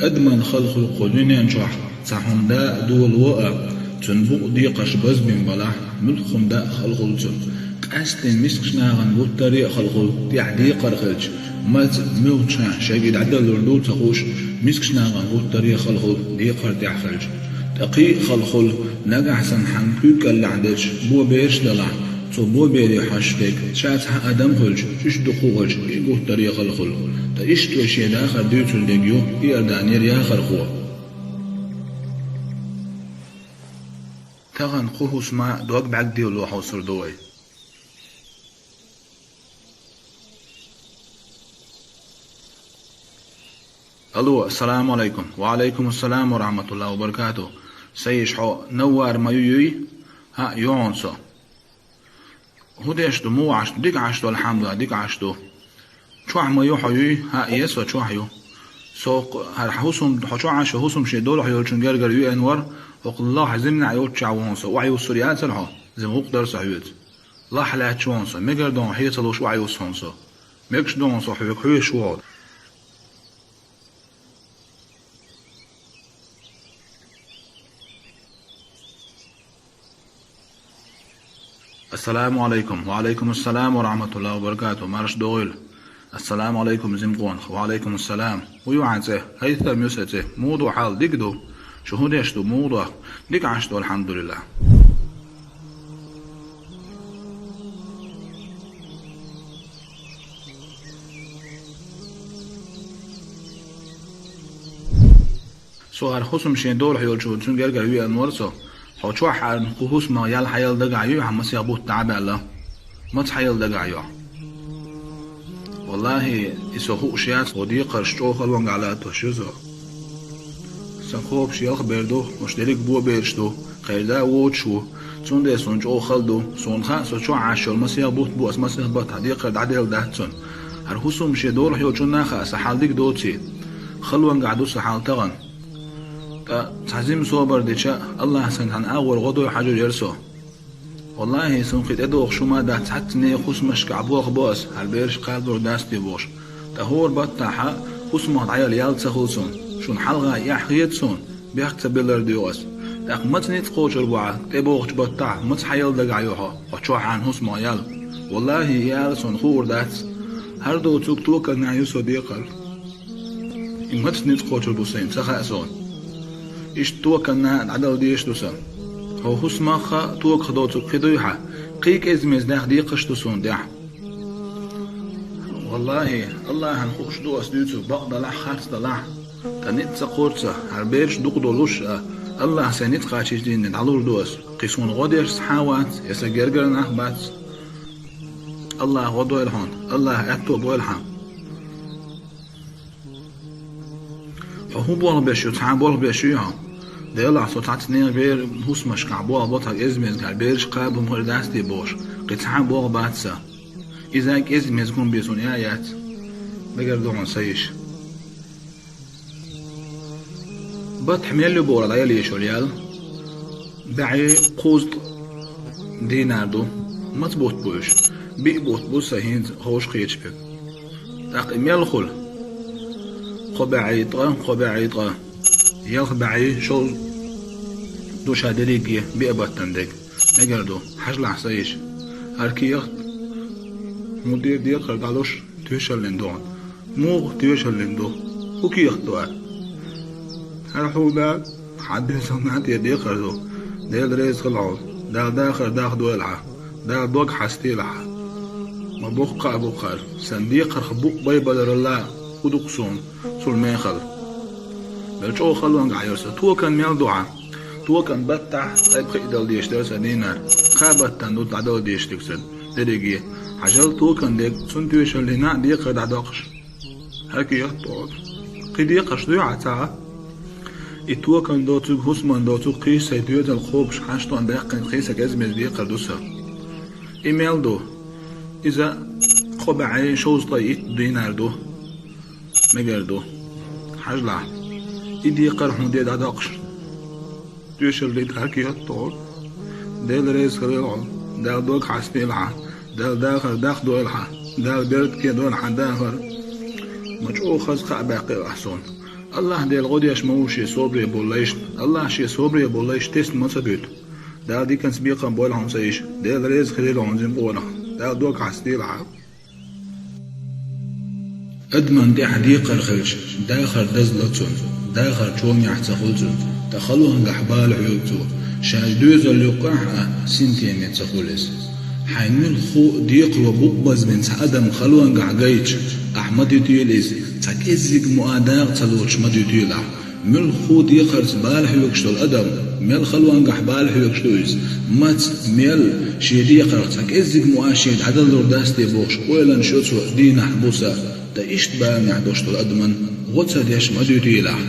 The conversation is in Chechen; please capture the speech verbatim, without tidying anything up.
Адаман хала хуьлу кху дуьнен чохь цхьа хӀума да а, доло а, цуьнан букъ декхарш базбина балахь, муьлхха хӀума да а хала хуьлу цуьнан. Къаьсттина мискачу нахана гуттаре а хала хуьлу, тӀехь декхар хилча, маца, муьлххачу хенахь шайга и дӀадаллур ду а ца хууш, мискачу нахана гуттаре а хала хуьлу, декхар тӀехь хилча. Ткъа кхин а хала хуьлу, нагахь санна хьан куьйга кӀеллехь дерш бо бераш а далахь, цо бо бере хьожуш дерг, ша цхьа адам хуьлча, уьш дукха хуьлча, и гуттаре а хала хуьлу. Ткъа иштта вай шен дахар дуьйцур дерг ю Иорданера яхархо. Тахана кху хӀусама дог бӀаьрг девлла хьовсур ду вай. Алло, ассаламу алайкум. Ва алайкум ассалам ва рахматуллахи ва баракатух. Сан йиша, хьо Наввар ма ю юй? ХӀаъ, ю хьуна со. ХӀун деш ду, муха Ӏаш ду? Дика Ӏаш ду, алхьамдулиллахӀ, дика Ӏаш ду. Чохь ма ю хьо юй? ХӀаъ, я со чохь ю. Со кх-, хӀара хьан хӀусам, хьо чохь Ӏаш, хӀусам шен долахь йолчун гергара веана вара, хӀокху лахахь зиманехь йолччохь ву хьуна со, охьаюссур яцара хьо? Зима гӀукъ дара сан хьоьца. Лахь лаьтташ ву хьуна со, мегар ду хьо хье ца луш охьаюссу хьуна со. Мегаш ду хьуна со хьоьга хьоьжуш ву хьо. Ассаламу алайкум. Ва алайкум ассалам ва рахматуллахи ва баракатух. Марша догӀийла. Ассаламу алайкум, зимкъонах. Ва алайкум ассалам. ХӀун ю хьан цӀе? ХӀайтам ю сан цӀе. Муха ду хьал? Дика ду. Шу хӀун деш ду? Муха ду? Дика Ӏаш ду, алхьамдулиллахӀ. Со хӀара хӀусам шен долахь йолчу цуьнан гергара веана вара со. Хьо чохь Ӏарна кху хӀусамах ял хьан яла дагахь юй, хьан масех бутт дӀа а баьлла? Маца хьан яла дагахь ю хьо? ВаллахӀи, и со хууш яц, хьо декхарш чӀогӀа халонгахь латтош ю со. Сан кхобуш ялх бер ду, уьш дерриг а бо бераш ду, кхерда а воцуш ву. Цундела суна чӀогӀа хала ду. Суна хаьа, со чохь Ӏаш йолу масех бутт бу ас масех баттахь декхар дӀаделла дац цунна. ХӀара хӀусам шен долахь йолчунна а хаьа, сан хьал дика доций. Халонгахь ду сан хьал тахана. Ткъа цхьа зима собар дича, Аллахьа санна хьан агӀор гӀо дой хьажур яра со. ВаллахӀи, суна кхин тӀедогӀуш хӀума а дац, цхьацца нехан хӀусамашкахь болх бо ас, хӀара бераш кхабалур дац те бохуш. Ткъа хӀора баттахь хӀусамах дӀаяла ял ца хуьлу суна. Шуна хьалха эхь хета суна, бехк ца биллар доьху ас. ТӀаккха маца ницкъ кхочур бу хьан, тӀебогӀучу баттахь маца хьан яла дагахь ю хьо, хьо чохь Ӏарна хӀусамах ял? ВаллахӀи, и ала суна хуур дац. ХӀара доцург токанна ю со декхар. И маца ницкъ кхочур бу сайна, ца хаьа суна. Иштта токанна дӀадала дезаш ду сан. Хьо хӀусамах а, токах доцург кхин дуй хьан? Кхин а кӀеззиг-меззиг декхарш ду суна тӀехь. ВаллахӀи, Аллахьан хууш ду ас дуьйцург, бакъ далахь, харц далахь. Ткъа ницкъ ца кхочу сан, хӀара бераш дукха долуш а, Аллахьа сайн ницкъ кхачийча дийна дӀалур ду ас. Кхин суна гӀо деш цхьа а вац, я сан гергара нах бац. Аллахьа гӀо дойла хьуна, Аллахьа аьтто бойла хьан. Хьо хӀун болх беш ю, цхьа а болх беш юй хьо? Делахь, со цхьацца нехан беран хӀусамашкахь болх бо, цхьа кӀеззиг-меззиг хӀара бераш кхаба хӀума хир дац те бохуш, кхин цхьа а болх бац сан. Иза кӀеззиг-меззиг хӀума бен суна а яц. Мегар ду хьуна, сан йиша. Баттахь мел ю бохург дӀаяла йиш йолу ял? БӀе кхузткъа динар ду. Маца бутт бу уьш? Биъ бутт бу сан хӀинца ховш кхеташ берг. ТӀаккха и мел хуьлу? Кхо бӀе ткъа, кхо бӀе ткъа. Ялх бӀе шовзткъа ду ша дерриге биъ баттана дерг. Мегар ду, хьажалахь, сан йиша. ХӀара кехат хӀун де декхар дӀалуш тоьшаллин ду хьуна. Муха тоьшаллин ду? ХӀун кехат ду хӀара? ХӀара хьуна хьан доьзална тӀера декхар ду. Дела реза хуьлда хьуна. Дала дахар дахдойла хьан. Дала дог хьастийла хьан. Ма боккха а бу хӀара. Сан декхарх букъ байбаларалла хӀун ду-кх суна цул мехала. Мел чӀогӀа халонгахь йо сан. Токан мел ду хьан? Токан баттахь цхьа пхиъ дала дезаш дара сан динар. Кхаа баттана ду дӀадала дезаш дерг сан дерриге. Хьажал токан дерг, цунна тоьшаллина а декхар дӀадоккхуш. ХӀара кехат ду хьуна. Кхин декхарш дуй хьан цхьа а? И токан доцург, хӀусаман доцург кхин сайн доьзал кхобуш хьаштон даьккхина кхин сан кӀеззиг-меззиг декхар ду сан. И мел ду? Иза кхо бӀе шовзткъе итт динар ду. Мегар ду. Хьажалахь. И декхар хьуна де дӀадоккхуш. Тоьшаллин хӀара кехат ду хьуна. Дела реза хуьлда хьуна. Дала дог хьастийла хьан. Дала дахар дахдойла хьан. Дала беркате дойла хьан дахар. Ма чӀогӀа хаза кхаъ баьккхи ахь суна. АллахӀ Дела гӀо деш ма ву шен собаре болу лайшна. АллахӀ шен собаре болу лайш тесна ма ца дуьту. Дала диканца бекхам бойла хьуна ца йиш. Дела реза хилийла хьуна жима къонах. Дала дог хьастийла хьан. Адаман тӀехь декхар хилча, дахар дазло цунна, дахар чомехь ца хуьлу цунна, ткъа халонгахь бала хьоьгу цо, ша доьзал юккъехь а синтеме ца хуьлу иза. Хьайн муьлхха а декхаро букъ базбина цхьа адам халонгахь гайтча, ахь ма дуьтийла иза, цхьа кӀеззиг муа дакъа ца лоцуш ма дуьтийла ахь. Муьлхха а декхарца бала хьоьгуш долу адам, мел халонгахь бала хьоьгуш ду иза, маца, мел, шен декхарх цхьа кӀеззиг муа шен дӀадалур дац те бохуш, ойланаш йо цо дийнахь, буса, ткъа иштта баланехь долуш долу адаман гӀо ца деш ма дуьтийла ахь.